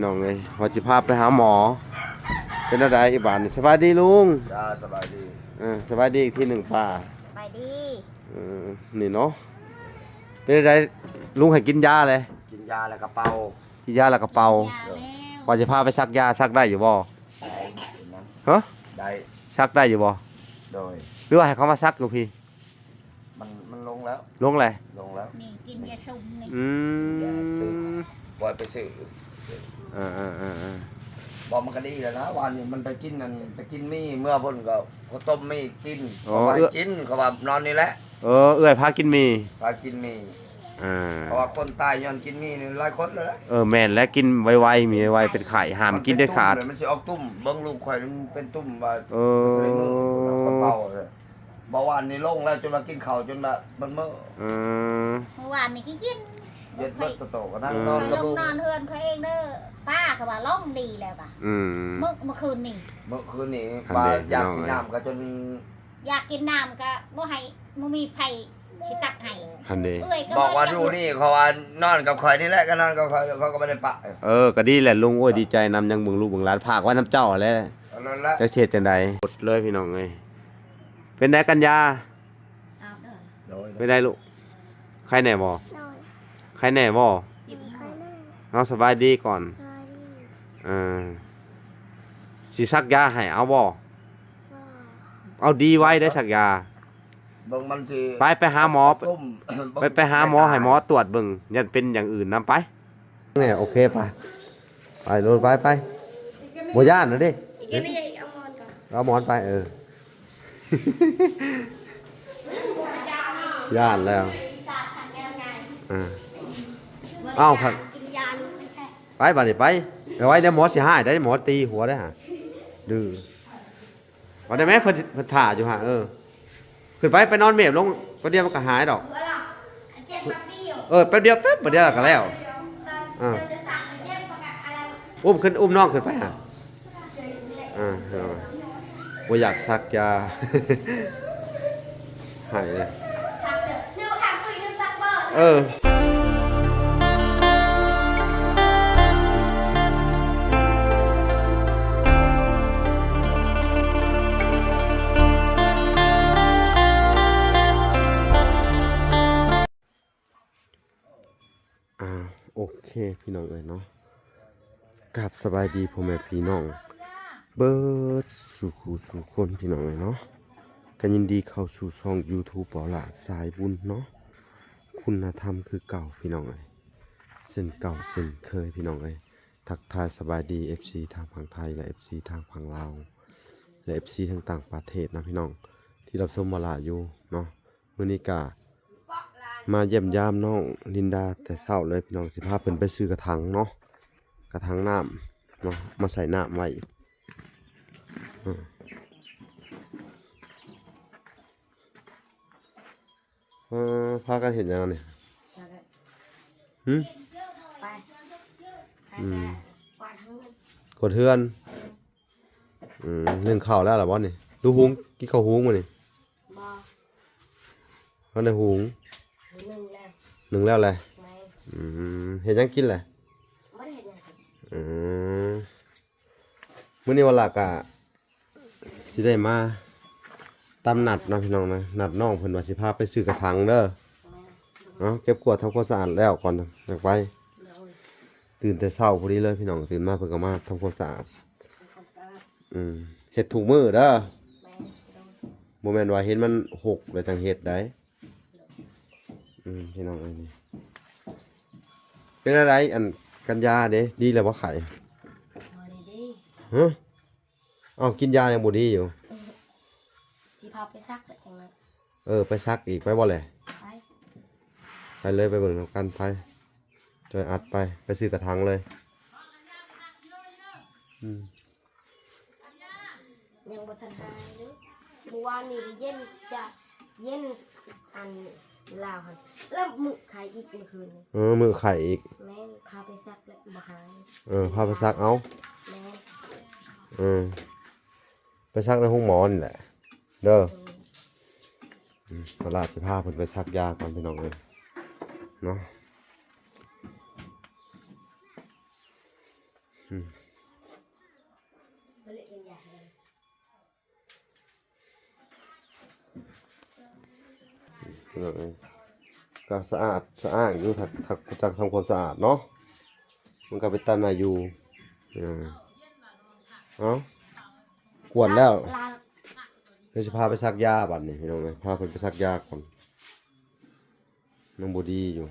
ນ້ອງເອີຍ ວ່າຊິພາໄປຫາໝໍ. ເປັນແນວໃດອີບາດນີ້? ສະບາຍດີລຸງ. ຈ້າ ສະບາຍດີ. ເອີ ສະບາຍດີອີກທີໜຶ່ງປ້າ. ສະບາຍດີ. ເອີ ນີ້ເນາະ ເປັນແນວໃດ? ລຸງໃຫ້ກິນຢາແຫຼະ. ກິນຢາແລ້ວກະເປົ່າ. ກິນຢາແລ້ວກະເປົ່າ. ກິນຢາແລ້ວ. ວ່າຊິພາໄປສັກຢາ ສັກໄດ້ຢູ່ບໍ່? ໄດ້. ຮະ? ໄດ້. ສັກໄດ້ຢູ່ບໍ່? ໂດຍ. ຫຼືວ່າໃຫ້ເຂົາມາສັກຢູ່ພີ້? ມັນ ມັນລົງແລ້ວ. ລົງແລ້ວ? ລົງແລ້ວ. ນີ້ກິນຢາຊຸມນີ້. ອືມ ຢາຊື້ ບໍ່ໄປຊື້. ເອີໆໆໆ ບໍ່ ມັນກະດີແລ້ວນະ. ວານນີ້ມັນໄປກິນອັນ ໄປກິນໝີ່ ເມື່ອພຸ້ນກະ ເຂົາຕົ້ມໝີ່ກິນ. ອໍ ເຂົາວ່າໃຫ້ກິນ ເອີ ເຂົາວ່ານອນນີ້ແຫຼະ. ເອີ ເອື້ອຍພາກິນໝີ່. ພາກິນໝີ່. ອ່າ ເພາະວ່າຄົນຕາຍຍ້ອນກິນໝີ່ນີ້ຫຼາຍຄົນແລ້ວ. ເອີ ແມ່ນແຫຼະ ກິນໄວໆ ໝີ່ໄວໆ ເປັນໄຂ້ ຫ້າມກິນເດັດຂາດ. ມັນຊິອອກຕຸ່ມ ເບິ່ງລູກຂ້ອຍມັນເປັນຕຸ່ມວ່າ. ເອີ ມັນຊິໄດ້ມື້ ຄົນເປົ່າ. ເບົາຫວານນີ້ລົງແລ້ວ ຈົນວ່າກິນເຂົ້າຈົນວ່າເບິດມື້. ເອີ ມື້ວານນີ້ກະເຢັນ ເຢັນເບິດໂຕກະນັ່ງ ເອີ ນອນກັບລູກ ນອນເຮືອນຂ້ອຍເອງເດີ ປ້າກະວ່າລົງດີແລ້ວກະ. ອືມ ມື້ ມື້ຄືນນີ້ ມື້ຄືນນີ້ ອັນ ວ່າ ເດ ຢາກກິນນ້ຳກະຈົນ ຢາກກິນນ້ຳກະບໍ່ໃຫ້ ບໍ່ມີໃຜຊິຕັກໃຫ້. ຫັ້ນເດ ເອື້ອຍກະບອກວ່າຢູ່ນີ້ ເຂົາວ່ານອນກັບຂ້ອຍນີ້ແຫຼະ ກະນອນກັບຂ້ອຍ ເຂົາກະບໍ່ໄດ້ປະ. ເອີ ກະດີແຫຼະລຸງ. ໂອ້ຍ ດີໃຈນຳ ຍັງເບິ່ງລູກເບິ່ງຫຼານ ຝາກໄວ້ນຳເຈົ້າຫັ້ນແຫຼະ. ຈັ່ງຊິເຮັດຈັ່ງໃດ ໝົດເລີຍພີ່ນ້ອງເອີຍ. ເປັນໃດກັນຍາ? ເປັນໃດລູກ? ໄຄແນ່ບໍ່? ໂດຍ. ໄຄແນ່ບໍ່? ເອົາ ສະບາຍດີກ່ອນ. ສະບາຍດີ. ເອີ ຊິສັກຢາໃຫ້ ເອົາບໍ່? ບໍ່. ເອົາ ດີໄວເດີ ສັກຢາ. ເບິ່ງມັນຊິ ໄປ ໄປຫາໝໍ ໄປ ໄປຫາໝໍ ໃຫ້ໝໍຕວດເບິ່ງ ຢ້ານເປັນຢ່າງອື່ນນຳ ໄປ. ແນ່ ໂອເຄ ໄປ ໄປໂລດ ໄປ ໄປ. ບໍ່ຢ້ານນະເດ. ເອົາໝອນໄປ ເອີ. ຢ້ານແລ້ວ. ເອົາ ໄປບາດນີ້ ໄປ ໄປໄວເດີ ໝໍຊິຮ້າຍໄດ໋ ໝໍຕີຫົວໄດ໋ຫາ ດື້. ເອົາໄດ້ແມ ເພິ່ນ ເພິ່ນຖ້າຢູ່ຫັ້ນ. ເອີ ຂຶ້ນໄປ ໄປນອນເມບລົງ ແປັບດຽວມັນກະຫາຍດອກ. ເອີ ແປັບດຽວ ແປັບດຽວກະແລ້ວ. ເອີ ອຸ້ມຂຶ້ນ ອຸ້ມນ້ອງຂຶ້ນໄປຫາ. ເອີ ບໍ່ຢາກສັກຢາ ໃຫ້ເລີຍ. ເອີ ອ່າ ໂອເຄ ພີ່ນ້ອງເອີຍເນາະ. ກາບສະບາຍດີພໍ່ແມ່ພີ່ນ້ອງເບິດສູ່ຄູ່ສູ່ຄົນ ພີ່ນ້ອງເອີຍເນາະ. ກະຍິນດີເຂົ້າສູ່ຊ່ອງຢູທູບ ເບົາຫຼ້າສາຍບຸນເນາະ. ຄຸນນະທຳຄືເກົ່າພີ່ນ້ອງເອີຍ ເຊັ່ນເກົ່າເຊັ່ນເຄີຍພີ່ນ້ອງເອີຍ. ທັກທາຍສະບາຍດີເອັຟຊີທາງຝັ່ງໄທ ແລະ ເອັຟຊີທາງຝັ່ງລາວ ແລະ ເອັຟຊີທາງຕ່າງປະເທດນະພີ່ນ້ອງ ທີ່ຮັບຊົມເບົາຫຼ້າຢູ່ເນາະ. ມື້ນີ້ກະມາຢ້ຽມຢາມນ້ອງລິນດາແຕ່ເຊົ້າເລີຍພີ່ນ້ອງ. ຊິພາເພິ່ນໄປຊື້ກະຖັງເນາະ ກະຖັງນ້ຳເນາະ ມາໃສ່ນ້ຳໄວ້. ເອີ ພາກັນເຮັດຫຍັງນີ້? ຫຶ? ໄປ ອືມ ກວາດເຮືອນ ກວາດເຮືອນ. ອືມ ໜຶ້ງເຂົ້າແລ້ວລະບໍ່ນີ້? ດູຫຸງ ກິນເຂົ້າຫຸງບໍ່ນີ້? ບໍ່ ບໍ່ໄດ້ຫຸງ. ໜຶ້ງແລ້ວ ໜຶ້ງແລ້ວແຫຼະ. ແມ່ນ. ອືມ ເຮັດຫຍັງກິນແຫຼະ? ບໍ່ໄດ້ເຮັດຫຍັງກິນ. ອືມ ມື້ນີ້ວາລະກະຊິໄດ້ມາຕາມນັດເນາະພີ່ນ້ອງເນາະ. ນັດນ້ອງເພິ່ນວ່າຊິພາໄປຊື້ກະຖັງເດີ. ແມ່ນ. ເອົາ ເກັບກວາດທຳຄວາມສະອາດແລ້ວກ່ອນ ຈັ່ງໄປ. ໂດຍ. ຕື່ນແຕ່ເຊົ້າພໍດີເລີຍພີ່ນ້ອງ ຕື່ນມາເພິ່ນກະມາທຳຄວາມສະອາດ. ອືມ ເຮັດທຸກມື້ເດີ. ແມ່ນ. ໂດຍ. ບໍ່ແມ່ນວ່າເຫັນມັນຮົກແລ້ວຈັ່ງເຮັດໃດ. ອືມ ພີ່ນ້ອງເອີຍ ນີ້ ເປັນແນວໃດ ອັນ ກັນຍາເດ ດີແລ້ວບໍ່ໄຂ້? ບໍ່ໄດ້ດີ. ຮະ? ເອົ້າ ກິນຢາຍັງບໍ່ດີຢູ່. ຊິພາໄປສັກແລ້ວຈັ່ງນັ້ນ. ເອີ ໄປສັກອີກ ໄປບໍ່ແຫຼະ? ໄປ ໄປເລີຍ ໄປເບິ່ງນຳກັນ ໄປ ຈອຍອັດໄປ ໄປຊື້ກະຖັງເລີຍ. ອືມ ຍັງບໍ່ທັນຫາຍເລີຍ. ມື້ວານນີ້ກະເຢັນ ຈະເຢັນ ອັນ ລາວຫັ້ນ ແລ້ວມື້ໄຂ້ອີກມື້ຄືນນີ້. ເອີ ມື້ໄຂ້ອີກ. ແມ່ນ ພາໄປສັກແລ້ວບໍ່ຫາຍ. ເອີ ພາໄປສັກເອົາ. ແມ່ນ. ເອີ ໄປສັກໃນໂຮງໝໍນີ້ແຫຼະເດີ. ໂດຍ. ອືມ ສາລາຊິພາເພິ່ນໄປສັກຢາກ່ອນ ພີ່ນ້ອງເອີຍເນາະ. ອືມ ກໍສະອາດສະອ້າງຢູ່ ຖ້າ ຖ້າຮູ້ຈັກທຳຄວາມສະອາດເນາະ ມັນກໍເປັນຕາໜ້າຢູ່. ເອີ ເອົາ ກວດແລ້ວ ດຽວຊິພາໄປສັກຢາບັດນີ້ ພີ່ນ້ອງເອີຍ ພາເພິ່ນໄປສັກຢາກ່ອນ. ຍັງບໍ່ດີຢູ່.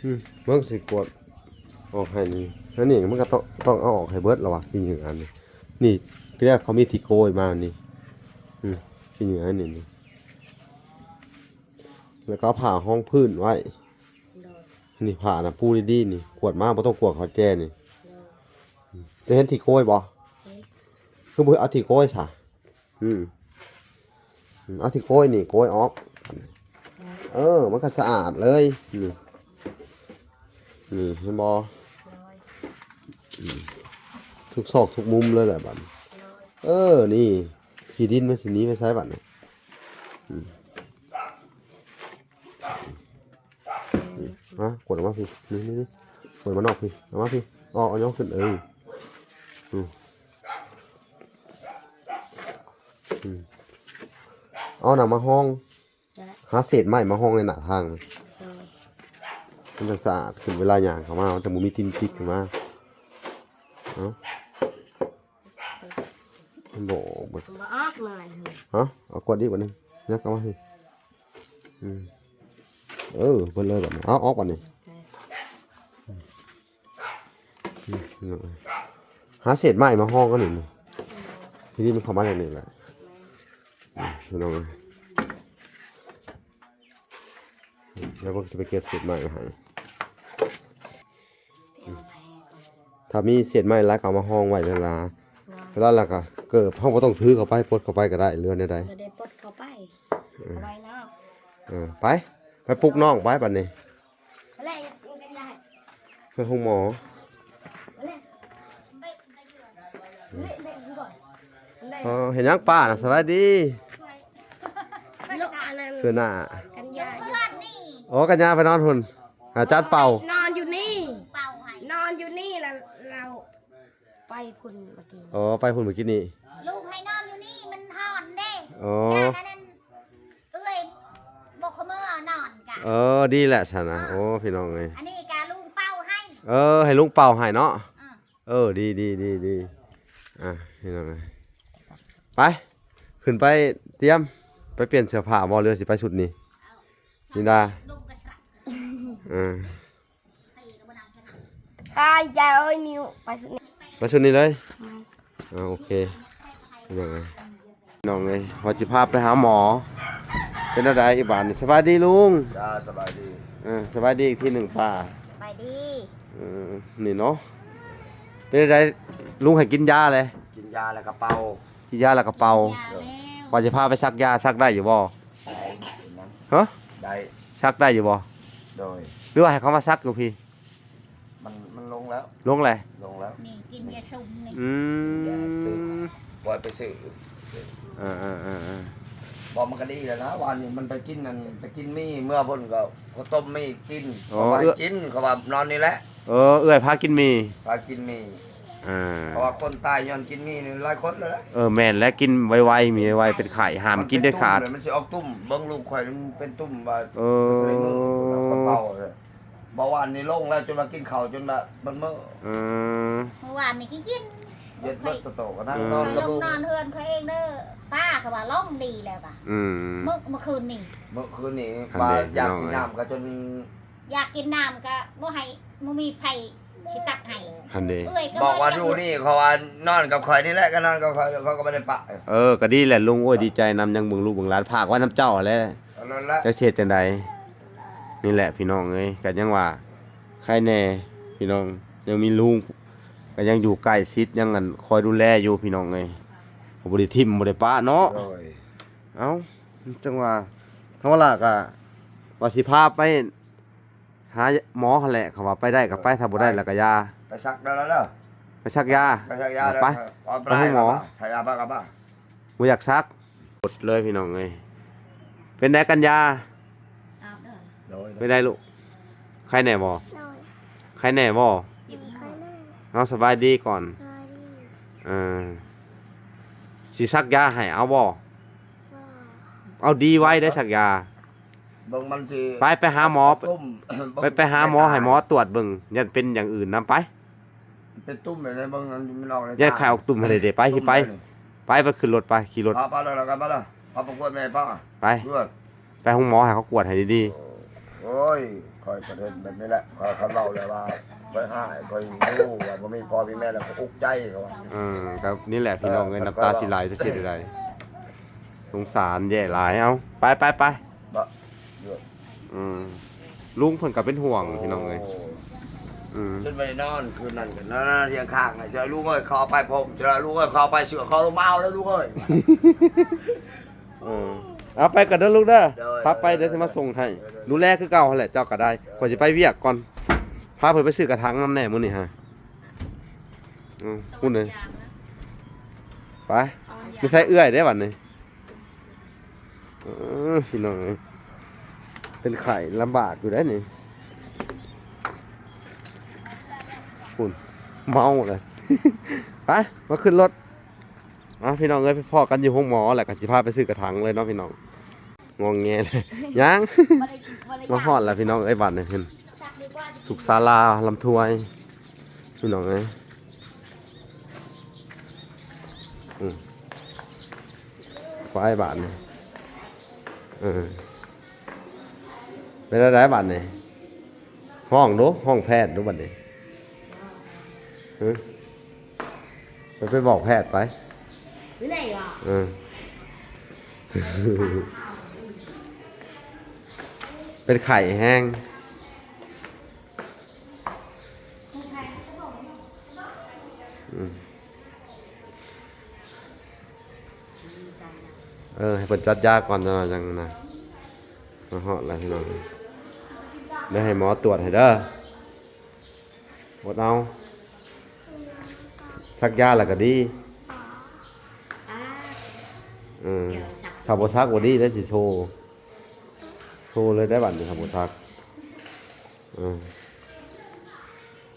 ອືມ ເບິ່ງຊິກວດອອກໃຫ້ນີ້ ອັນນີ້ມັນກໍຕ້ອງ ຕ້ອງເອົາອອກໃຫ້ເບິດລະວ່າ ຂີ້ເຫຍື້ອອັນນີ້ ນີ້ ທີແລກເຂົາມີທີ່ໂກຍມານີ້ ອືມ ຂີ້ເຫຍື້ອອັນນີ້ ນີ້ ແລ້ວກໍເອົາຜ້າຮອງພື້ນໄວ້ ໂດຍ ນີ້ຜ້ານະ ປູດີໆ ນີ້ ກວດມາບໍ່ຕ້ອງກວດເຂົາແຈນີ້ ໂດຍ ອືມ ຈະເຫັນທີ່ໂກຍບໍ່? ເຫັນ ຄືບໍ່ເອົາທີ່ໂກຍຊະ? ອືມ ອືມ ເອົາທີ່ໂກຍນີ້ໂກຍອອກ ເອີ ມັນກໍສະອາດເລີຍ ນີ້ ນີ້ເຫັນບໍ່? ອືມ ທຸກຊອກທຸກມຸມເລີຍແຫຼະບັດນີ້ ເອີ ນີ້ ຂີ້ດິນມັນຊິໜີໄປໃສບັດນີ້? ອືມ ມາ ກວດອອກມາພີ້ ນີ້ໆໆ ກວດມານອກພີ້ ເອົາມາພີ້ ອອກ ເອົາຍ້ອງຂຶ້ນ ເອີ ອືມ ອືມ ເອົາໜັງມາຮອງ ຫາເສດໄມ້ມາຮອງໃນໜ້າທາງ ມັນຈັ່ງສະອາດຂຶ້ນ ເວລາຍ່າງເຂົ້າມາ ມັນຈັ່ງບໍ່ມີຕີນຕິດຂຶ້ນມາ ເອົາ ມັນບໍ່ອອກເບິດ ບໍ່ອອກມາ ຮະ ເອົາກວດອີກບາດໜຶ່ງ ຍັກເອົາມາພີ້ ອືມ ເອີ ເບິດເລີຍບາດນີ້ ເອົາອອກບາດນີ້ ອືມ ຫາເສດໄມ້ມາຮອງອັນນີ້ ທີນີ້ມັນເຂົ້າມາຢ່າງນີ້ແຫຼະ ອືມ ພີ່ນ້ອງເອີຍ ແລ້ວເພິ່ນຊິໄປເກັບເສດໄມ້ມາໃຫ້ ຖ້າມີເສດໄມ້ຫຼາຍກໍເອົາມາຮອງໄວ້ນັ້ນລະ ເວລາລະກໍເກີບ ເຮົາບໍ່ຕ້ອງຖືເຂົ້າໄປ ປົດເຂົ້າໄປກໍໄດ້ ຫຼືແນວໃດ ບໍ່ໄດ້ປົດເຂົ້າໄປ ເອີ ເອົາໄວ້ນອກ ເອີ ໄປ ໄປປຸກນ້ອງໄປບັດນີ້ ເພິ່ນໂຮງໝໍ ອໍ ເຫັນຫຍັງປ້ານະ ສະບາຍດີ ສວຍໜ້າ ກັນຍາຢູ່ ອໍ ກັນຍາໄປນອນພຸ້ນ ອາຈານເປົ່າ ນອນຢູ່ນີ້ ນອນຢູ່ນີ້ ແລ້ວລາວໄປພຸ້ນເມື່ອກີ້ ອໍ ໄປພຸ້ນເມື່ອກີ້ນີ້ ລູກໃຫ້ນອນຢູ່ນີ້ ມັນຮ້ອນເດ້ ອໍ ເອື້ອຍບໍ່ຂໍເມືອນອນກະ ເອີ ດີແຫຼະຊັ້ນນະ ໂອ້ ພີ່ນ້ອງເອີຍ ອັນນີ້ກະລຸງເປົ່າໃຫ້ ເອີ ໃຫ້ລຸງເປົ່າໃຫ້ເນາະ ເອີ ດີໆໆ ອ່າ ພີ່ນ້ອງເອີຍ ໄປ ຂຶ້ນໄປຕຽມ ໄປປ່ຽນເສື້ອຜ້າບໍ່ ຫຼືຊິໄປຊຸດນີ້ ນິດາ ເອີ ຂ້າຢາຍໂອ້ຍ ນິວ ໄປຊຸດນີ້ ໄປຊຸດນີ້ເລີຍ ແມ່ນ ອ່າ ໂອເຄ ພີ່ນ້ອງເອີຍ ພີ່ນ້ອງເອີຍ ວ່າຊິພາໄປຫາໝໍ ເປັນແນວໃດອີກບາດນີ້? ສະບາຍດີລຸງ ຈ້າ ສະບາຍດີ ເອີ ສະບາຍດີອີກທີໜຶ່ງປ້າ ສະບາຍດີ ເອີ ນີ້ເນາະ ເປັນແນວໃດ ລຸງໃຫ້ກິນຢາແຫຼະ? ກິນຢາແລ້ວກໍເປົ່າ ກິນຢາແລ້ວກໍເປົ່າ ກິນຢາແລ້ວ ວ່າຊິພາໄປສັກຢາ ສັກໄດ້ຢູ່ບໍ່? ໄດ້ ຫະ? ໄດ້ ສັກໄດ້ຢູ່ບໍ່? ໂດຍ ຫຼືວ່າໃຫ້ເຂົາມາສັກຢູ່ພີ້? ມັນ ມັນລົງແລ້ວ ລົງແລ້ວ ລົງແລ້ວ ນີ້ກິນຢາຊຸມນີ້ ອືມ ຢາຊື້ ບໍ່ໄປຊື້ ເອີໆໆໆ ບໍ່ ມັນກໍດີແລ້ວນະ ວານນີ້ມັນໄປກິນນັ້ນ ໄປກິນໝີ່ ເມື່ອພຸ້ນກໍ ກໍຕົ້ມໝີ່ກິນ ອໍ ເຂົາວ່າໃຫ້ ເອື້ອ ກິນ ເຂົາວ່ານອນນີ້ແຫຼະ ເອີ ເອື້ອຍພາກິນໝີ່ ພາກິນໝີ່ ອ່າ ເພາະວ່າຄົນຕາຍຍ້ອນກິນໝີ່ນີ້ຫຼາຍຄົນແລ້ວແຫຼະ ເອີ ແມ່ນແຫຼະ ກິນໄວໆ ໝີ່ໄວໆ ເປັນໄຂ້ ຫ້າມກິນເດັດຂາດ ມັນຊິອອກຕຸ່ມ ເບິ່ງລູກຂ້ອຍມັນເປັນຕຸ່ມວ່າ ເອີ ມັນຊິໄດ້ມື້ ເຂົາເປົ່າ ເບາຫວານນີ້ລົງແລ້ວ ຈົນວ່າກິນເຂົ້າຈົນວ່າເບິດມື້ ອືມ ມື້ວານນີ້ກໍເຢັນ ເຢັນເບິດໂຕໆ ກໍນັ່ງ ເອີ ນອນກັບລູກ ຂ້ອຍລົງນອນເຮືອນຂ້ອຍເອງເດີ ປ້າກໍວ່າລົງດີແລ້ວກະ ອືມ ມື້ ມື້ຄືນນີ້ ມື້ຄືນນີ້ ອັນ ວ່າ ເດ້ ຢາກກິນນ້ຳກໍຈົນ ຢາກກິນນ້ຳກໍບໍ່ໃຫ້ ບໍ່ມີໃຜຊິຕັກໃຫ້ ຫັ້ນເດ້ ເອື້ອຍກໍ ບອກວ່າຢູ່ນີ້ ເຂົາວ່ານອນກັບຂ້ອຍນີ້ແຫຼະ ກໍນອນກັບຂ້ອຍ ເຂົາກໍບໍ່ໄດ້ປະ ເອີ ກໍດີແຫຼະລຸງ ໂອ້ຍ ດີໃຈນຳ ຍັງເບິ່ງລູກເບິ່ງຫຼານ ຝາກໄວ້ນຳເຈົ້າຫັ້ນແຫຼະ ອັນນັ້ນແຫຼະ ຈັກຊິເຮັດຈັ່ງໃດ ນີ້ແຫຼະພີ່ນ້ອງເອີຍ ກໍຍັງວ່າໃຄແດ່ພີ່ນ້ອງ ຍັງມີລຸງ ກໍຍັງຢູ່ໃກ້ຊິດ ຍັງ ອັນ ຄອຍດູແລຢູ່ພີ່ນ້ອງເອີຍ ກໍບໍ່ໄດ້ຖິ້ມບໍ່ໄດ້ປະເນາະ ໂດຍ ເອົ້າ ຈັ່ງວ່າ ທາງວາລາກໍ ວ່າຊິພາໄປຫາໝໍຫັ້ນແຫຼະ ເຂົາວ່າໄປໄດ້ກໍໄປ ຖ້າບໍ່ໄດ້ແລ້ວກໍຢ່າ ໄປສັກເດີ ໄປສັກຢາ ໄປສັກຢາ ເອີ ໄປ ໄປໂຮງໝໍ ສັກຢາ ໄປກັບມາ ບໍ່ຢາກສັກ ກົດເລີຍພີ່ນ້ອງເອີຍ. ເປັນໃດກັນຍາ? ໂດຍ ເປັນໃດລູກ? ໄຄແນ່ບໍ່? ໂດຍ ໄຄແນ່ບໍ່? ເອົາສະບາຍດີກ່ອນ ສະບາຍດີ ເອີ ຊິສັກຢາໃຫ້ ເອົາບໍ່? ບໍ່ ເອົາດີໄວໄດ້ສັກຢາ ເບິ່ງມັນຊິ ໄປ ໄປຫາໝໍ ໄປ ໄປຫາໝໍ ໃຫ້ໝໍຕວດເບິ່ງ ຢ້ານເປັນຢ່າງອື່ນນຳ ໄປ ເປັນຕຸ່ມແບບໃດ ເບິ່ງມັນອອກໃນ ຢ້ານໄຂ່ອອກຕຸ່ມຫັ້ນເດ້ ໄປ ຊິໄປ ໄປ ໄປຂຶ້ນລົດ ໄປ ຂີ່ລົດ ພາ ພາເລີຍ ກັນມາເລີຍ ພາໄປກວດແມ່ ພາ ໄປ ໄປໂຮງໝໍ ໃຫ້ເຂົາກວດໃຫ້ດີໆ. ໂອ້ຍ ຂ້ອຍກໍເຮັດແບບນີ້ແຫຼະ ຂ້ອຍ ຂ້ອຍເວົ້າແລ້ວວ່າ ຂ້ອຍຮ້າຍ ຂ້ອຍຮູ້ວ່າບໍ່ມີພໍ່ມີແມ່ແລ້ວ ຂ້ອຍອຸກໃຈ ເຂົາວ່າ ເອີ ກໍນີ້ແຫຼະພີ່ນ້ອງເອີຍ ນ້ຳຕາຊິໄຫຼ ຈະເຮັດໃດ ສົງສານແຍ່ຫຼາຍ ເອົາ ໄປ ໄປ ໄປ ອືມ ລຸງເພິ່ນກໍເປັນຫ່ວງພີ່ນ້ອງເອີຍ ໂອ້ ອືມ ຈົນບໍ່ໄດ້ນອນຄືນນັ້ນ ກໍນອນທຽງຂ້າງ ເຈົ້າລູກເອີຍ ເຂົ້າໄປພົມ ເຈົ້າລູກເອີຍ ເຂົ້າໄປເສື້ອ ເຂົາມາເອົາແລ້ວລູກເອີຍ ເອີ ເອົາໄປກ່ອນເດີລູກເດີ ໂດຍ ພາໄປ ໂດຍ ດຽວຊິມາສົ່ງໃຫ້ ໂດຍ ໂດຍ ດູແລຄືເກົ່າຫັ້ນແຫຼະ ເຈົ້າກໍໄດ້ ໂດຍ ຂ້ອຍຊິໄປວຽກກ່ອນ ພາເພິ່ນໄປຊື້ກະຖາງນຳແດ່ມື້ນີ້ຫາ ອືມ ພຸ້ນເດ້ ໄປ ໄປໃສ່ເອື້ອຍເດ້ບັດນີ້. ເອີ ພີ່ນ້ອງເອີຍ ເປັນໄຂ້ລຳບາກຢູ່ເດ້ນີ້ ພຸ້ນ ເມົາເລີຍ ໄປ ມາຂຶ້ນລົດ ມາພີ່ນ້ອງເອີຍ ໄປພໍ້ກັນຢູ່ໂຮງໝໍ ແລ້ວກໍຊິພາໄປຊື້ກະຖາງເລີຍເນາະພີ່ນ້ອງ ງອງແງເລີຍ ຍັງ ບໍ່ໄດ້ ບໍ່ໄດ້ ມາຮອດແລ້ວພີ່ນ້ອງເອີຍ ບັດນີ້ ສຸກສາລາລຳຖ້ວຍ ພີ່ນ້ອງເອີຍ ອືມ ໄປບາດນີ້ ເອີ ເປັນແນວໃດບາດນີ້ ຮ້ອງດູ ຮ້ອງແພດດູບາດນີ້ ຮຶ ໄປ ໄປບອກແພດໄປ ຢູ່ໃນຫວາ ເອີ ເປັນໄຂ້ແຮງ. ອືມ ເອີ ໃຫ້ເພິ່ນຈັດຢາກ່ອນ ຈັ່ງນັ້ນຈັ່ງນັ້ນນະ ມາຮອດແລ້ວພີ່ນ້ອງ ດຽວໃຫ້ໝໍຕວດໃຫ້ເດີ ອົດເອົາ ສ- ສັກຢາແລ້ວກໍດີ ເອີ ຖ້າບໍ່ສັກບໍ່ດີເດ້ ຊິໂຊ ໂຊເລີຍໄດ້ບັດນີ້ ຖ້າບໍ່ສັກ ເອີ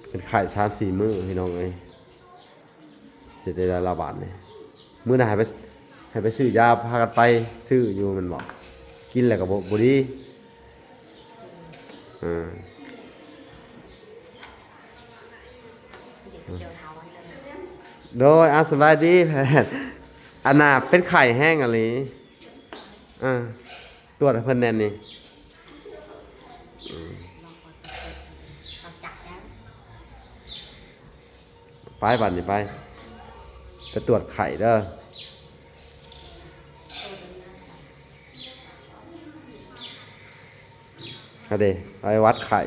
ເປັນໄຂ້ສາມສີ່ມື້ພີ່ນ້ອງເອີຍ ຊິໄດ້ລະບາດນີ້ ມື້ໜ້າໃຫ້ໄປ ໃຫ້ໄປຊື້ຢາ ພາກັນໄປຊື້ຢູ່ແມ່ນບໍ່ ກິນແລ້ວກໍບໍ່ ບໍ່ດີ ເອີ ໂດຍ ອາ ສະບາຍດີແພດ ອັນນ່າ ເປັນໄຂ້ແຮງອີ່ຫຼີ ເອີ ຕວດໃຫ້ເພິ່ນແດ່ນີ້ ອືມ ໄປບາດນີ້ໄປ ໄປຕວດໄຂ້ເດີ ເອົາເດ ໄປວັດໄຂ້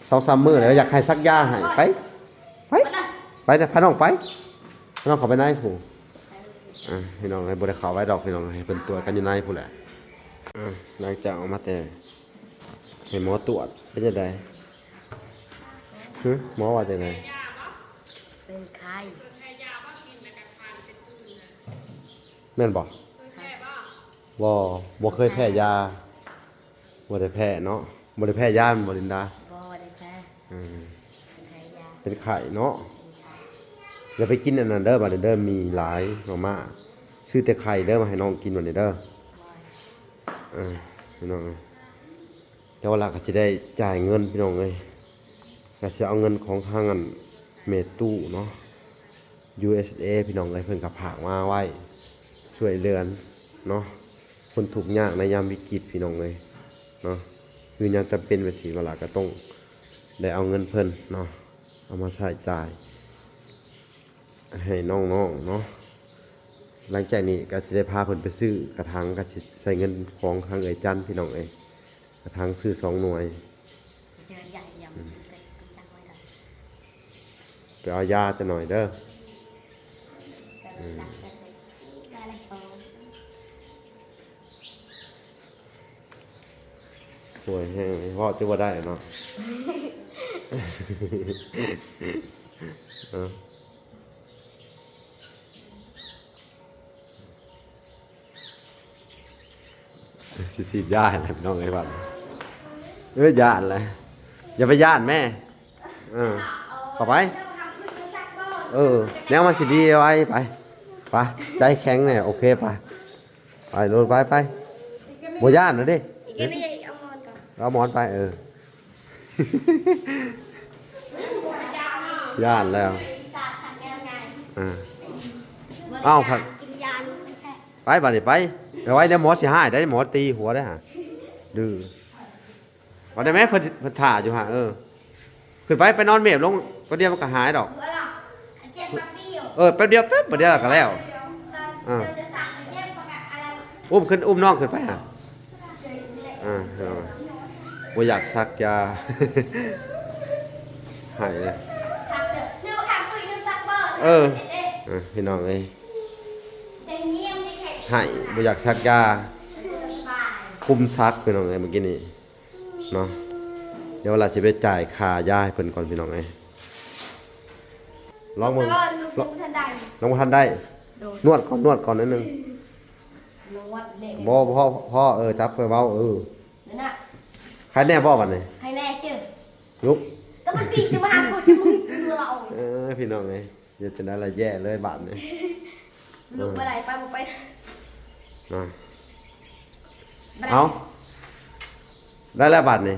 ສອງສາມມື້ແລ້ວ ຢາກໃຫ້ສັກຢາໃຫ້ ໄປ ໄປ ໄປນະ ພານ້ອງໄປ ພານ້ອງເຂົ້າໄປໃນພຸ້ນ ອ່າ ພີ່ນ້ອງເອີຍ ບໍ່ໄດ້ເຂົ້າໄວ້ດອກ ພີ່ນ້ອງ ໃຫ້ເພິ່ນຕວດກັນຢູ່ໃນພຸ້ນແຫຼະ ອ່າ ຫຼັງຈາກອອກມາແຕ່ໃຫ້ໝໍຕວດ ເປັນຈັ່ງໃດ? ຫຶ ໝໍວ່າຈັ່ງໃດ? ເປັນໄຂ້ ແມ່ນບໍ່? ບໍ່ ບໍ່ເຄີຍແພ້ຢາ ບໍ່ໄດ້ແພ້ເນາະ ບໍ່ໄດ້ແພ້ຢາແມ່ນບໍ່ ລິນດາ? ບໍ່ ບໍ່ໄດ້ແພ້ ເອີ ເປັນໄຂ້ເນາະ ເປັນໄຂ້ ຢ່າໄປກິນອັນນັ້ນເດີ ບາດນີ້ເດີ ໝີ່ຫຼາຍ ມາມ່າ ຊື້ແຕ່ໄຂ່ເດີ ມາໃຫ້ນ້ອງກິນບາດນີ້ເດີ ໂດຍ ເອີ ພີ່ນ້ອງເອີຍ ແຕ່ວ່າລະກໍຊິໄດ້ຈ່າຍເງິນ ພີ່ນ້ອງເອີຍ ກໍຊິເອົາເງິນຂອງທາງອັນແມ່ຕູ້ເນາະ ຢູເອສເອ ພີ່ນ້ອງເອີຍ ເພິ່ນກໍຝາກມາໄວ້ຊ່ວຍເຫຼືອເນາະ ຄົນທຸກຍາກໃນຍາມວິກິດ ພີ່ນ້ອງເອີຍເນາະ ຄືຍາມຈຳເປັນແບບຊີ້ ວາລາກໍຕ້ອງໄດ້ເອົາເງິນເພິ່ນເນາະ ເອົາມາໃຊ້ຈ່າຍໃຫ້ນ້ອງໆເນາະ ຫຼັງຈາກນີ້ກໍຊິໄດ້ພາເພິ່ນໄປຊື້ກະຖາງ ກໍຊິໃຊ້ເງິນຂອງທາງເອື້ອຍຈັນ ພີ່ນ້ອງເອີຍ ກະຖາງຊື້ສອງໜ່ວຍ ໄປເອົາຢາຈັກໜ່ອຍເດີ ອືມ ໄປເອົາຢາ ໄປເອົາຢາ ໄປເອົາຢາ. ໂອ້ຍ ແຮງເວົ້າຈະບໍ່ໄດ້ເນາະ. ເອີ ຊິສີດຢາໃຫ້ແລ້ວ ພີ່ນ້ອງເອີຍ ບັດນີ້. ເອີ ຢ້ານແຫຼະ ຢ່າໄປຢ້ານແມ່. ເອີ ເຂົ້າໄປ. ເອີ ແນວມັນຊິດີໄວ ໄປ ໄປ ໃຈແຂງແດ່. ໂອເຄ ໄປ ໄປໂລດ ໄປ ໄປ. ບໍ່ຢ້ານນະເດ້. ອີກແລ້ວນີ້ ເອີ ເອົາໝອນກ່ອນ ເອົາໝອນໄປ. ເອີ ຢ້ານແລ້ວ. ເອີ ເອົ້າ ໄປບາດນີ້ ໄປ ໄປໄວ ດຽວໝໍຊິຮ້າຍໄດ໋ ໝໍຕີຫົວໄດ໋ຫາ ດື້. ວ່າໄດ້ແມ້ ເພິ່ນ ເພິ່ນຖ້າຢູ່ຫາ. ເອີ ຂຶ້ນໄປ ໄປນອນເມບລົງ ແປັບດຽວມັນກໍຫາຍດອກ. ເອີ ແປັບດຽວ ແປັບດຽວກໍແລ້ວ. ອ່າ ອຸ້ມຂຶ້ນ ອຸ້ມນ້ອງຂຶ້ນໄປຫາ. ອ່າ ບໍ່ຢາກສັກຢາ ໃຫ້ເລີຍ. ເອີ ເອີ ພີ່ນ້ອງເອີຍ ໃຫ້ ບໍ່ຢາກສັກຢາ ກຸມສັກ ພີ່ນ້ອງເອີຍ ມື້ກີ້ນີ້. ເນາະ ດຽວລາຊິໄປຈ່າຍຄ່າຢາໃຫ້ເພິ່ນກ່ອນ ພີ່ນ້ອງເອີຍ. ລອງເບິ່ງ ເອີ ລອງ ຍັງບໍ່ທັນໄດ້ ຍັງບໍ່ທັນໄດ້. ໂດຍ ນວດກ່ອນ ນວດກ່ອນໜ້ອຍໜຶ່ງ. ນວດແຫຼະ ບໍ່ ພໍ ພໍ ເອີ ຈັບຄ່ອຍເວົ້າ. ເອີ ນັ້ນນະ ໄຄແນ່ບໍ່ບັດນີ້? ໄຄແນ່ເຈີ ລຸກ ແຕ່ມັນຕີຈະມາຫາກູ ຈະມາຫາກູ. ເອີ ພີ່ນ້ອງເອີຍ ເຮັດຈັ່ງໃດລະ ແຍ່ເລີຍບາດນີ້. ລຸກບໍ່ໄດ້ ໄປບໍ່ໄປນະ. ເອົາ ໄດ້ແລ້ວບາດນີ້.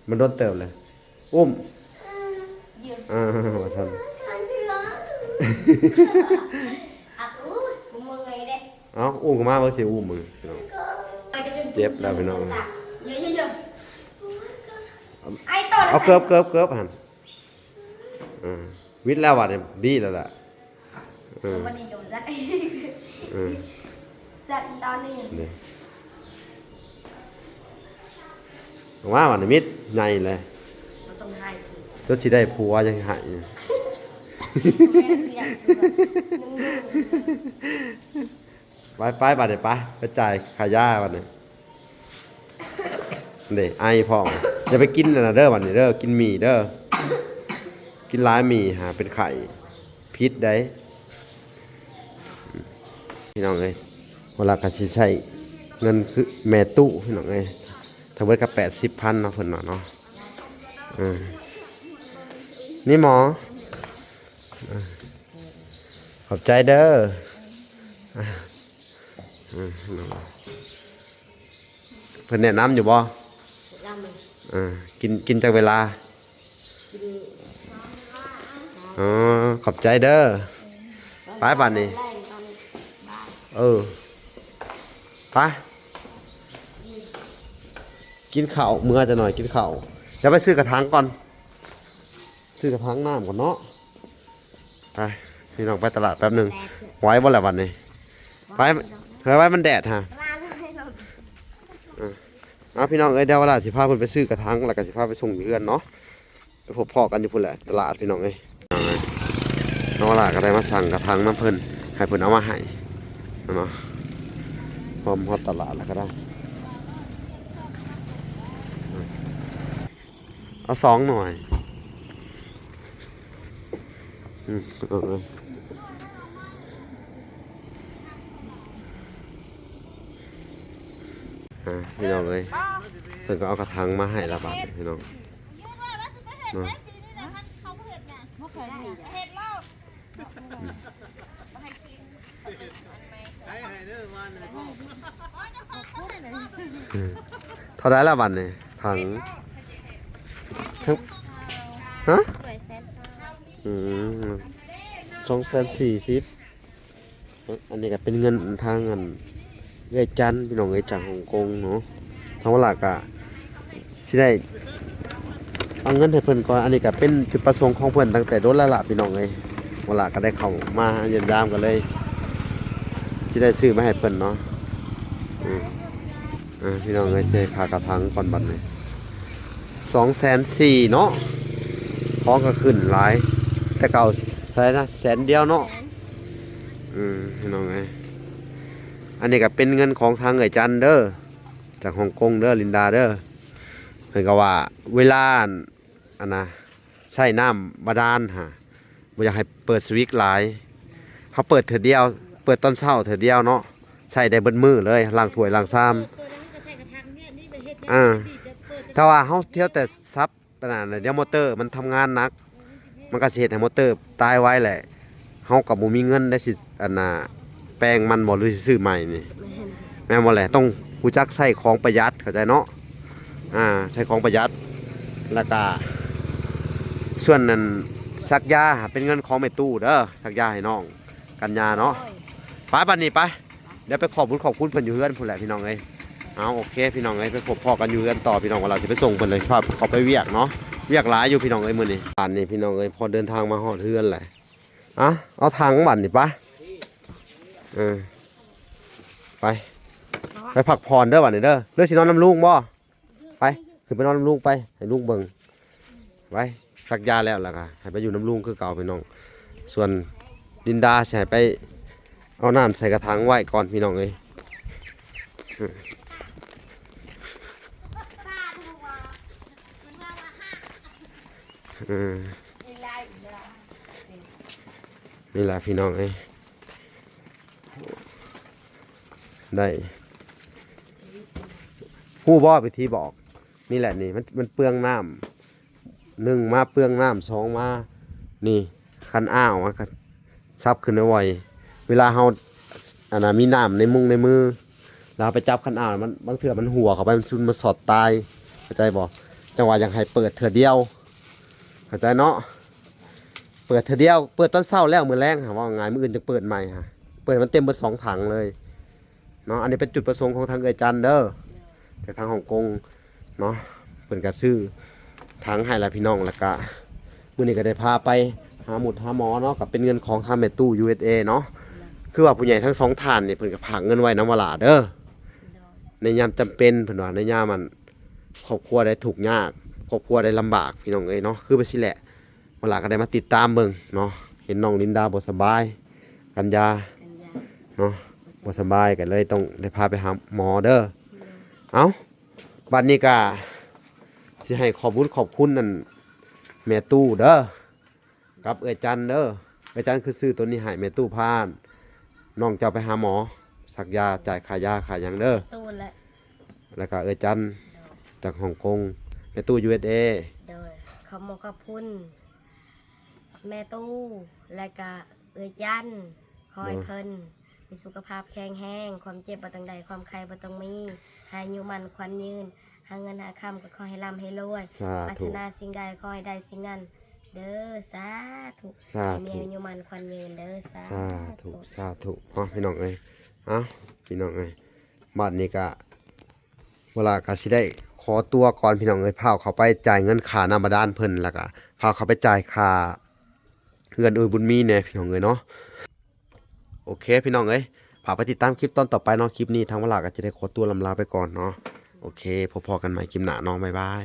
ມັນດົນເຕີບເລີຍ ອຸ້ມ ເອີ ວ່າຊັ້ນ. ເອົ້າ ອຸ້ມຂຶ້ນມາເບິ່ງ ຊິອຸ້ມເບິ່ງ ພີ່ນ້ອງ. ເຈັບແລ້ວ ພີ່ນ້ອງ. ເອົາ ເກີບ ເກີບ ເກີບຫັ້ນ. ເອີ ວິດແລ້ວບັດນີ້ ດີແລ້ວລະ. ເອີ ເອົາ ບັດນີ້ກໍບໍ່ຈັກ ເອີ ຈັກຕອນນີ້ ນີ້ ອອກມາບັດນີ້ ມິດໃຫຍ່ເລີຍ. ບໍ່ຕ້ອງໄຫ້ ຈົນຊິໄດ້ຜົວຍັງໃຫ້. ໄປ ໄປ ບາດນີ້ໄປ ໄປຈ່າຍຄ່າຢາບັດນີ້. ເດ້ ໄອພ້ອມ. ຢ່າໄປກິນອັນນັ້ນເດີ ບັດນີ້ເດີ ກິນໝີ່ເດີ ກິນຫຼາຍໝີ່ຫາເປັນໄຂ້ ຜິດໃດ໋ ພີ່ນ້ອງເອີຍ. ເວລາກໍຊິໃຊ້ເງິນຄືແມ່ຕູ້ ພີ່ນ້ອງເອີຍ ທັງເບິດກໍແປດສິບພັນເນາະ ເພິ່ນວ່າເນາະ. ເອີ ນີ້ໝໍ ຂອບໃຈເດີ. ເອີ ເພິ່ນແນະນຳຢູ່ບໍ່? ແນະນຳ. ເອີ ກິນ ກິນຈັກເວລາ? ກິນ ອໍ ຂອບໃຈເດີ. ໄປບາດນີ້ ຕອນແລງ ຕອນບ່າຍ. ເອີ ໄປ ກິນເຂົ້າ ເມືອຈັກໜ້ອຍກິນເຂົ້າ. ດຽວໄປຊື້ກະຖັງກ່ອນ ຊື້ກະຖັງນ້ຳກ່ອນເນາະ. ໄປ ພີ່ນ້ອງ ໄປຕະຫຼາດແປັບໜຶ່ງ. ໄຫວບໍ່ລະບັດນີ້? ໄປ ເຮີ້ຍ ໄຫວ ມັນແດດຫາ. ເອີ ເອົາ ພີ່ນ້ອງເອີຍ ດຽວເວລາຊິພາເພິ່ນໄປຊື້ກະຖັງ ແລ້ວກໍຊິພາໄປສົ່ງຢູ່ເຮືອນເນາະ. ໄປພົບພໍ້ກັນຢູ່ພຸ້ນແຫຼະ ຕະຫຼາດ ພີ່ນ້ອງເອີຍ. ເນາະ ເວລາກໍໄດ້ມາສັ່ງກະຖັງນຳເພິ່ນ ໃຫ້ເພິ່ນເອົາມາໃຫ້ເນາະ. ຮອດ ຮອດຕະຫຼາດແລ້ວກໍໄດ້ ເອົາສອງໜ່ວຍ. ອືມ ເອົາເລີຍ ອ່າ ພີ່ນ້ອງເອີຍ ເພິ່ນກໍເອົາກະຖັງມາໃຫ້ລະບາດນີ້ ພີ່ນ້ອງເນາະ. ເທົ່າໃດລະບັດນີ້ ຖັງ ຮະ? ອືມ ສອງແສນສີ່ສິບ. ອັນນີ້ກໍເປັນເງິນທາງອັນ ເອື້ອຍຈັນ ພີ່ນ້ອງເອີຍ ຈາກຮົງກົງເນາະ. ທາງວາລາກະຊິໄດ້ເອົາເງິນໃຫ້ເພິ່ນກ່ອນ. ອັນນີ້ກະເປັນຈຸດປະສົງຂອງເພິ່ນຕັ້ງແຕ່ດົນແລ້ວລະ ພີ່ນ້ອງເອີຍ. ວາລາກະໄດ້ເຂົ້າມາຢ້ຽມຢາມ ກໍເລີຍຊິໄດ້ຊື້ມາໃຫ້ເພິ່ນເນາະ. ອືມ ອ່າ ພີ່ນ້ອງເອີຍ ຊິໃຫ້ຄ່າກະຖັງກ່ອນບັດນີ້ ສອງແສນສີ່ເນາະ. ຂອງກໍຂຶ້ນຫຼາຍ ແຕ່ເກົ່າເທົ່າໃດນະ ແສນດຽວເນາະ. ອືມ ພີ່ນ້ອງເອີຍ ອັນນີ້ກໍເປັນເງິນຂອງທາງເອື້ອຍຈັນເດີ ຈາກຮົງກົງເດີ ລິນດາເດີ. พิ่นກໍວ່າເວລາ ອັນ ອັນນະ ໃຊ້ນ້ຳບາດານຫາ ບໍ່ຢາກໃຫ້ເປີດສະວິດຫຼາຍ ເຮົາເປີດເທື່ອດຽວ ເປີດຕອນເຊົ້າເທື່ອດຽວເນາະ ໃຊ້ໄດ້ເບິດມື້ເລີຍ ລ້າງຖ້ວຍລ້າງຊາມ ເປີດແລ້ວເຮົາກໍໃສ່ກະຖາງເວຍນີ້ໄປເຮັດ ອ່າ ແລ້ວ ແຕ່ວ່າເຮົາທຽວແຕ່ສັບ ອັນນັ້ນ ດຽວມໍເຕີມັນທຳງານໜັກ ມັນກໍຊິເຮັດໃຫ້ມໍເຕີຕາຍໄວແຫຼະ ເຮົາກໍບໍ່ມີເງິນໄດ້ຊິ ອັນນ່າ ແປງມັນບໍ່ ຫຼືຊິຊື້ໃໝ່ນີ້ ແມ່ນ ແມ່ນບໍ່ແຫຼະ? ຕ້ອງຮູ້ຈັກໃຊ້ຂອງປະຢັດ ເຂົ້າໃຈເນາະ ອ່າ ໃຊ້ຂອງປະຢັດ ແລ້ວກະສ່ວນນັ້ນສັກຢາເປັນເງິນຂອງແມ່ຕູ້ເດີ ສັກຢາໃຫ້ນ້ອງກັນຍາເນາະ ໂອ້ຍ ໄປບັດນີ້ໄປ ດຽວໄປຂອບບຸນຂອບຄຸນເພິ່ນຢູ່ເຮືອນພຸ້ນແຫຼະພີ່ນ້ອງເອີຍ ເອົາ ໂອເຄພີ່ນ້ອງເອີຍ ໄປພົບພໍ້ກັນຢູ່ເຮືອນຕໍ່ພີ່ນ້ອງ ເວລາຊິໄປສົ່ງເພິ່ນເລີຍ ພາເຂົາໄປວຽກເນາະ ວຽກຫຼາຍຢູ່ພີ່ນ້ອງເອີຍມື້ນີ້ ບາດນີ້ພີ່ນ້ອງເອີຍ ພໍເດີນທາງມາຮອດເຮືອນແຫຼະ ອ່ະ ເອົາຖັງບັດນີ້ປະ ເອີ ໄປ ໄປພັກຜ່ອນເດີບັດນີ້ເດີ ຫຼືຊິນອນນຳລຸງບໍ່? ໄປ ຂຶ້ນໄປນອນນຳລຸງໄປ ໃຫ້ລຸງເບິ່ງ ໄປ ສັກຢາແລ້ວ ແລ້ວກໍໃຫ້ໄປຢູ່ນຳລຸງຄືເກົ່າພີ່ນ້ອງ ສ່ວນລິນດາຊິໃຫ້ໄປເອົານ້ຳໃສ່ກະຖັງໄວ້ກ່ອນພີ່ນ້ອງເອີຍ ເອີ ນີ້ລະພີ່ນ້ອງເອີຍ ໄດ້ ຮູ້ບໍ່ວິທີບອກ? ນີ້ແຫຼະນີ້ ມັນ ມັນເປືອງນ້ຳ ໜຶ່ງມາເປືອງນ້ຳ ສອງມາ ນີ້ ຄັນອ້າວ ມັນກໍສັບຂຶ້ນໄວໆ ເວລາເຮົາ ອັນນ່າ ມີນ້ຳໃນມຸງໃນມື ແລ້ວເຮົາໄປຈັບຄັນອ້າວ ມັນ ບາງເທື່ອມັນຮົ່ວເຂົ້າໄປ ມັນຊຸນ ມັນຊັອດຕາຍ ເຂົ້າໃຈບໍ່? ຈັ່ງວ່າຢາກໃຫ້ເປີດເທື່ອດຽວ ເຂົ້າໃຈເນາະ ເປີດເທື່ອດຽວ ເປີດຕອນເຊົ້າແລ້ວ ມື້ແລງຫາ ເວົ້າງ່າຍ ມື້ອື່ນຈຶ່ງເປີດໃໝ່ຫາ ເປີດໃຫ້ມັນເຕັມເບິດສອງຖັງເລີຍເນາະ ອັນນີ້ເປັນຈຸດປະສົງຂອງທາງເອື້ອຍຈັນເດີ ຈາກທາງຮ່ອງກົງເນາະ ເພິ່ນກໍຊື້ຖັງໃຫ້ລະພີ່ນ້ອງ ແລ້ວກະມື້ນີ້ກໍໄດ້ພາໄປຫາໝົດຫາໝໍເນາະ ກໍເປັນເງິນຂອງທາງແມ່ຕູ້ ຢູເອັສເອ ເນາະ ຄືວ່າຜູ້ໃຫຍ່ທັງສອງທ່ານນີ້ ເພິ່ນກໍຝາກເງິນໄວ້ນຳວະຫຼ້າເດີ ໃນຍາມຈຳເປັນ ເພິ່ນວ່າ ໃນຍາມ ອັນ ຄອບຄົວໄດ້ທຸກຍາກ ຄອບຄົວໄດ້ລຳບາກ ພີ່ນ້ອງເອີຍເນາະ ຄືແບບຊີ້ແຫຼະ ວະຫຼ້າກໍໄດ້ມາຕິດຕາມເບິ່ງເນາະ ເຫັນນ້ອງລິນດາບໍ່ສະບາຍ ກັນຍາ ກັນຍາ ເນາະ ບໍ່ສະບາຍ ບໍ່ສະບາຍ ກໍເລີຍຕ້ອງໄດ້ພາໄປຫາໝໍເດີ ໂດຍ ເອົ້າ ບັດນີ້ກໍຊິໃຫ້ຂອບບຸນຂອບຄຸນ ອັນ ແມ່ຕູ້ເດີ ກັບເອື້ອຍຈັນເດີ ເອື້ອຍຈັນຄືຊື້ໂຕນີ້ໃຫ້ແມ່ຕູ້ ພານ້ອງເຈົ້າໄປຫາໝໍ ສັກຢາ ຈ່າຍຄ່າຢາຄ່າຫຍັງເດີ ຕູ້ແຫຼະ ແລ້ວກໍເອື້ອຍຈັນ ໂດຍ ຈາກຮ່ອງກົງ ແມ່ຕູ້ ຢູເອັສເອ ໂດຍ ຂອບມຸກຂອບຄຸນແມ່ຕູ້ ແລ້ວກໍເອື້ອຍຈັນ ຂໍໃຫ້ ໂດຍ ເພິ່ນມີສຸຂະພາບແຂງແຮງ ຄວາມເຈັບບໍ່ຕ້ອງໄດ້ ຄວາມໄຂ້ບໍ່ຕ້ອງມີ ໃຫ້ອາຍຸໝັ້ນຂວັນຍືນ ຫາເງິນຫາຄຳກໍຂໍໃຫ້ລ່ຳໃຫ້ລວຍ ສາທຸ ປາດຖະໜາສິ່ງໃດຂໍໃຫ້ໄດ້ສິ່ງນັ້ນເດີ ສາທຸ ສາທຸ ໃຫ້ມີອາຍຸໝັ້ນຂວັນຍືນເດີ ສາ ສາທຸ ທຸ ສາທຸ ເອົາ ພີ່ນ້ອງເອີຍ ເອົາ ພີ່ນ້ອງເອີຍ ບັດນີ້ກະ ເວລາກໍຊິໄດ້ຂໍຕົວກ່ອນ ພີ່ນ້ອງເອີຍ ພາເຂົ້າໄປຈ່າຍເງິນຄ່ານ້ຳບາດານເພິ່ນ ແລ້ວກໍພາເຂົ້າໄປຈ່າຍຄ່າເຮືອນເອື້ອຍບຸນມີແດ່ ພີ່ນ້ອງເອີຍເນາະ ໂອເຄ ພີ່ນ້ອງເອີຍ ຝາກໄປຕິດຕາມຄລິບຕອນຕໍ່ໄປເນາະ ຄລິບນີ້ທາງວະຫຼ້າກໍຈະໄດ້ຂໍຕົວລຳລາໄປກ່ອນເນາະ ໂອເຄ ພົບພໍ້ກັນໃໝ່ຄລິບໜ້າເນາະ ບາຍບາຍ.